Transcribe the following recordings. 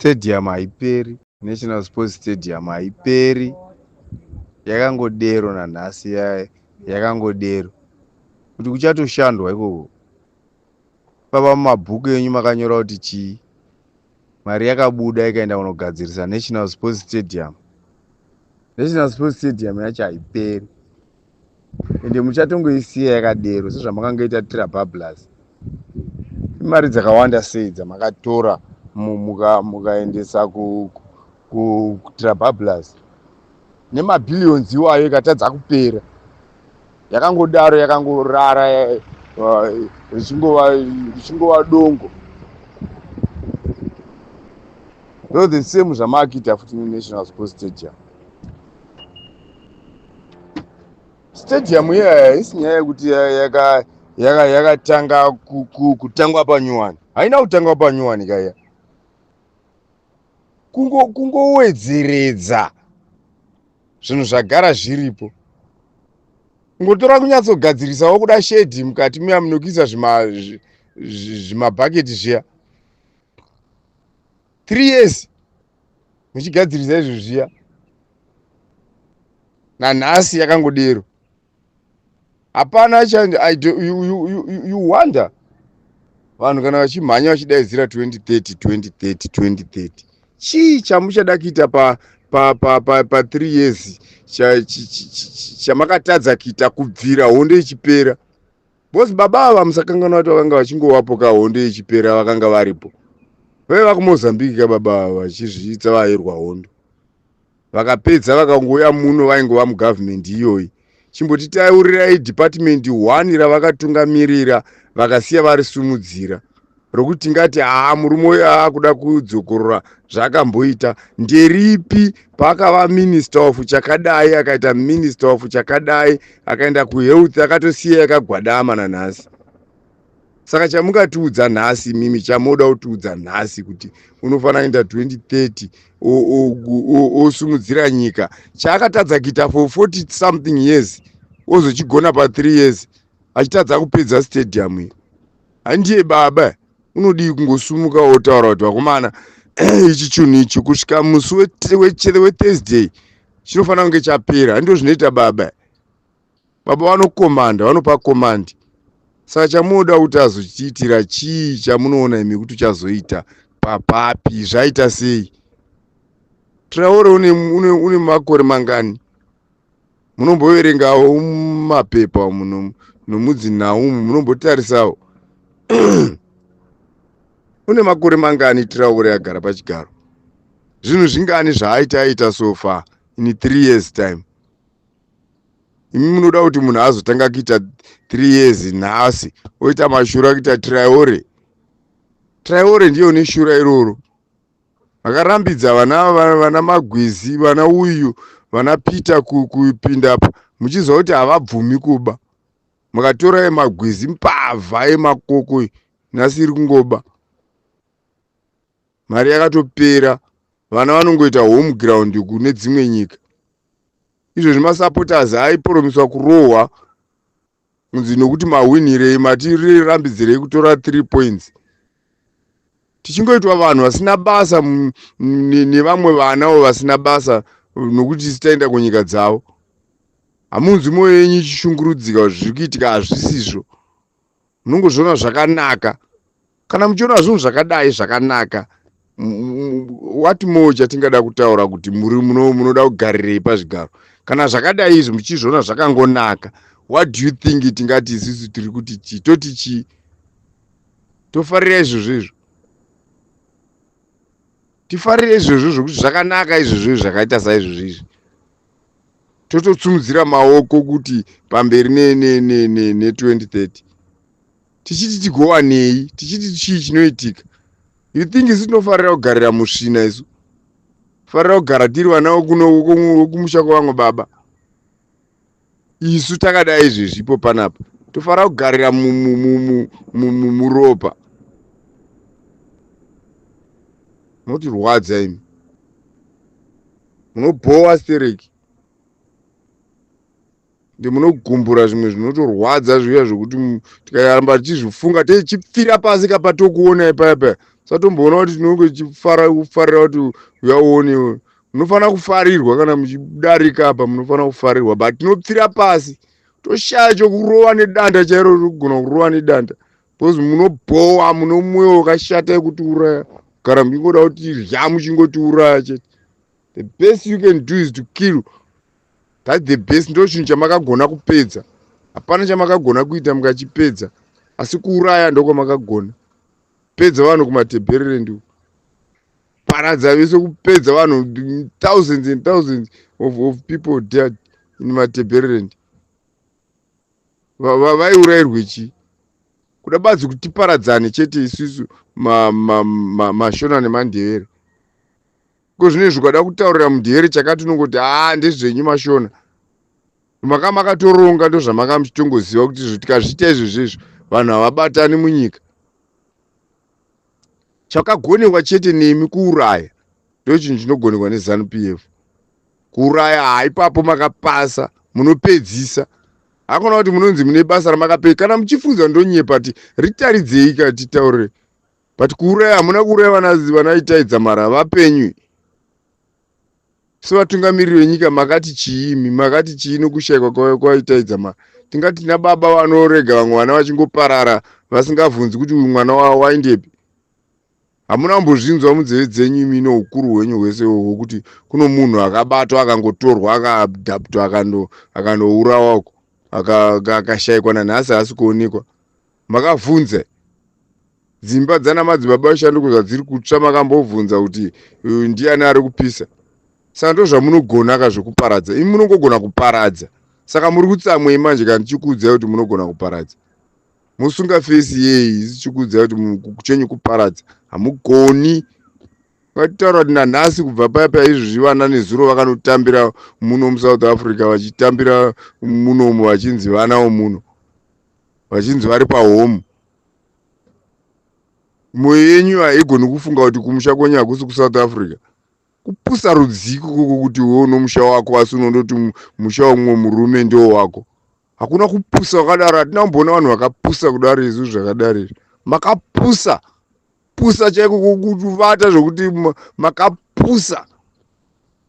Stadium haiperi, National Sports Stadium haiperi, yakangodero nanhasi yakangodero. Kuti kuchatoshandwa ikoko. Baba mumabhuku enyu makanyora kuti chii? Mari yakabuda ikaenda kunogadzirisa National Sports Stadium. National Sports Stadium yacho haiperi. Ende muchatongoisiya yakadero sezvamakangoita Trabablas. Imari dzakawanda sei dzamakatora mukaendesa kuTrabablas nemabhiliyonzi iwayo ikatadza kupera. Yakangodaro yakangorara richingova dongo. Ndo the same zvamakuita futi neNational Sports Stadium. Stadium iya haisi nyaya yekuti yakatanga kutangwa panyuwani. Haina kutangwa panyuwani kaiya. Kungowedzeredza zvinhu zvagara zviripo. Kungotora kunyatsogadzirisawo kuda shedhi mukati muya munokuisa zvimabhaketi zviya. 3 years muchigadzirisa izvo zviya. Nanhasi yakangodero. Hapana you wonder vanhu kana vachimhanya vachidaidzira 2030 2030 2030 chii chamuchada kuita pa pa pa pa pa 3 years chamakatadza kuita kubvira hondo ichipera? Because baba ava musakanganwa kuti vakanga vachingovapo ka hondo ichipera, vakanga varipo. Vaiva kuMozambique ka baba ava vachizviitsa vairwa hondo. Vakapedza vakangouya muno vaingova mugovernment iyoyi. Chimbotitaurirai department 1 ravakatungamirira vakasiya varisumudzira. Rokuti tingati haa murume uyu aakuda kudzokorora zvaakamboita. Nderipi paakava minister of chakadai, akaita minister of chakadai, akaenda kuhealth akatosiya yakagwadama nanhasi. Saka chamungatiudza nhasi mimi, chamoda kutiudza nhasi kuti unofanira kuenda 2030 osumudzira nyika, chaakatadza kuita for 40 something years ozochigona pa 3 years achitadza kupedza stadium iyi. Handiye baba unodii kungosumuka otaura kuti vakomana ichi chinhu ichi kusvika musi weThursday chinofanira kunge chapera. Handizvo zvinoita baba. Baba vanokomanda, vanopa command. Saka chamunoda kuti azochiitira chii chamunoona imi kuti uchazoita papapi zvaita sei? Traore une makore mangani? Munomboverengawo mumapepa umu nomudzinhau umu, munombotarisawo. Une makore mangani Traore agara pachigaro? Zvinhu zvingani zvaaita aita so far in 3 years time? Imi munoda kuti munhu azotanga kuita 3 years nhasi oita mashura kuita Traore. Traore ndiyo neshura iroro. Vakarambidza vana Magwizi, vana uyu, vana Peter kupinda apa muchiziva kuti havabvumi kuba. Mukatora emagwizi mbavha emakoko nhasi iri kungoba. Mari yakatopera, vana vanongoita home ground kune dzimwe nyika. Izvozvi masupporters aiporomiswa kurohwa kunzi nokuti mahwinirei matirambidzirei kutora 3 points. Tichingoitwa vanhu vasina basa nevamwe vanawo vasina basa nokuti isu taenda kunyika dzavo. Hamunzwi mwoyo yenyu ichishungurudzika zviri kuitika hazvisizvo. Munongozviona zvakanaka. Kana muchiona zvinhu zvakadai zvakanaka, what more chatingada kutaura kuti muri munoda kugarirei pazvigaro? Kana zvakadai izvi muchizviona zvakangonaka, what do you think tingati isusu tiri kuti chii? Toti chii? Tofarira izvozvo izvo. Tifarire izvozvo zvokuti zvakanaka izvozvo zvakaita saizvozvo izvi. Tototsumudzira maoko kuti pamberi ne 2030. Tichiti tigowanei, tichiti chii chinoitika. You think isu tinofarira kugarira musvina isu? Farira kugara tiri vana vokumusha kwavamwe baba. Isu takadai izvezvi ipo panapa. Tofarira kugarira muropa. Munotirwadza imi. Munobhowa stereki. Ndi munogumbura zvimwe zvinotorwadza zviya zvekuti tikaramba tichizvifunga tichipfira pasi kapa tokuonai paya paya. Satomboona kuti tinonge tichifara kufarira kuti uya uone. Munofanira kufarirwa kana muchidarika apa munofanira kufarirwa but tinopfira pasi toshaya chokurova nedanda chairo togona kurova nedanda because munobhowa muno mwoyo wakashata yekutiuraya kugara muchingoda kuti rya muchingotiuraya chete. The best you can do is to kill. That's the best. Ndo chinhu chamakagona kupedza. Hapana chamakagona kuita mukachipedza, asi kuuraya ndokwamakagona. Pedza vanhu kuMatabeleland uko, paradza vese, kupedza vanhu, thousands and thousands of people dead in Matabeleland. Vaiurayirwe chii? Kuda badzi kuti tiparadzane chete isusu maShona nemaNdevere. Ko zvinezvi ukada kutaurira muNdevere chakati unongoti, "Haa, ndezvenyu maShona." Maka makatoronga, ndozvamaka muchitongoziva kuti izvo tikazviita izvozvo izvo vanhu havabatani munyika. Chakagonekwa chete nemi kuuraya, ndo chinhu chinogonekwa neZANU PF, kuuraya. Haipapo makapasa, munopedzisa. Hakuna kuti munonzi mune basa ramakapedza. Kana muchifunza ndonyepa, ti ritaridzei ka titaurire. But kuuraya hamuna kuuraya vanaItai Dzamara vapenyu sevatungamiriri venyika. Makati chiimi, makati chii nokushayikwa kwaItai Dzamara? Tingati tina baba vanorega vamwe vana vachingoparara vasingabvunzi kuti uyu mwana waindepi? Hamuna kumbozvinzwa munzeve dzenyu imi noukuru hwenyu hwese hwokuti kuno munhu akabatwa, akangotorwa, akadhabhutwa, akandourawa uko, akashayikwa, nanhasi haasi kuonekwa? Makabvunza dzimba dzana madzibaba veshanduko zvadziri kutsva? Makambobvunza kuti ndiani ari kupisa? Saka ndo zvamunogona ka, zvekuparadza. Imi munongogona kuparadza. Saka muri kutsamwei manje kana ndichikuudzai kuti munogona kuparadza? Musunga face yei tichikuudzai kuti chenyu kuparadza hamugoni? Ngatitaura kuti nanhasi kubva paya paya izvozvi vana nezuro vakanotambira muno muSouth Africa, vachitambira munomu vachinzi vana vomuno, vachinzi vari pahome. Mwoyo yenyu haigoni kufunga kuti kumusha kwenyu hakusi kuSouth Africa. Kupusa rudziko koko kuti iwe uno musha wako asi unondoti musha womumwe murume ndo wako? Hakuna kupusa kwakadaro. Hatina kumboona vanhu vakapusa kudaro isu zvakadaro izvi. Makapusa pusa chaiko, kuvata zvokuti makapusa.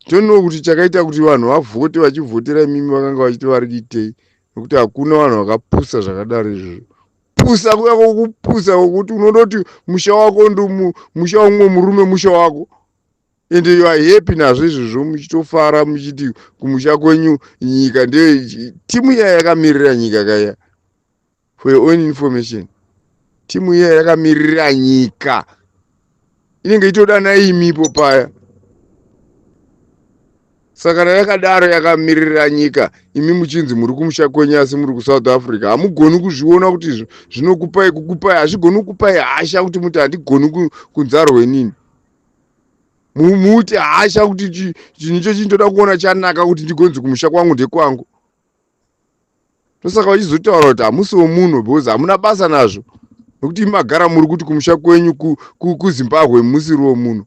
Tono kuti chakaita kuti vanhu vavhote vachivhotera imimi vakanga vachiti vari kuitei? Nekuti hakuna vanhu vakapusa zvakadaro izvozvo. Pusa kuya kwokupusa kwokuti unondoti musha wako ndo musha womumwe murume musha wako, ende you are happy nazvo izvozvo, muchitofara muchiti kumusha kwenyu. Nyika nde timu iya yakamirira nyika kaya. For your own information, timu iya yakamirira nyika inenge itoda naimipo paya. Saka kana yakadaro yakamirira nyika, imi muchinzi muri kumusha kwenyu asi muri kuSouth Africa, hamugoni kuzviona kuti zvinokupai kukupai, hazvigoni kukupai hasha kuti muti handigoni kunzarwo inini, muti hasha kuti chinhu icho chindoda kuona chanaka kuti ndigonzi kumusha kwangu ndekwangu? Ndosaka vachizotaura kuti hamusi womunhu, because hamuna basa nazvo, nekuti imagara muri kuti kumusha kwenyu kuZimbabwe, musiri womunhu.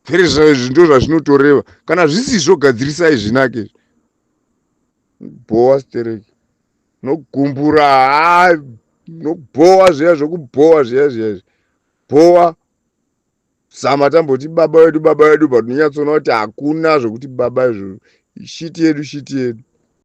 Vere ndo zvazvinotoreva. Kana zvisizvo, gadzirisai zvinake. Bhowa stereki nogumbura, ha, nobhowa zviya zvokubhowa zviya zviya, bhowa zama. Tamboti baba vedu, baba vedu, but unonyatsoona kuti hakuna zvokuti baba izvozvo. Shiti yedu, shiti yedu.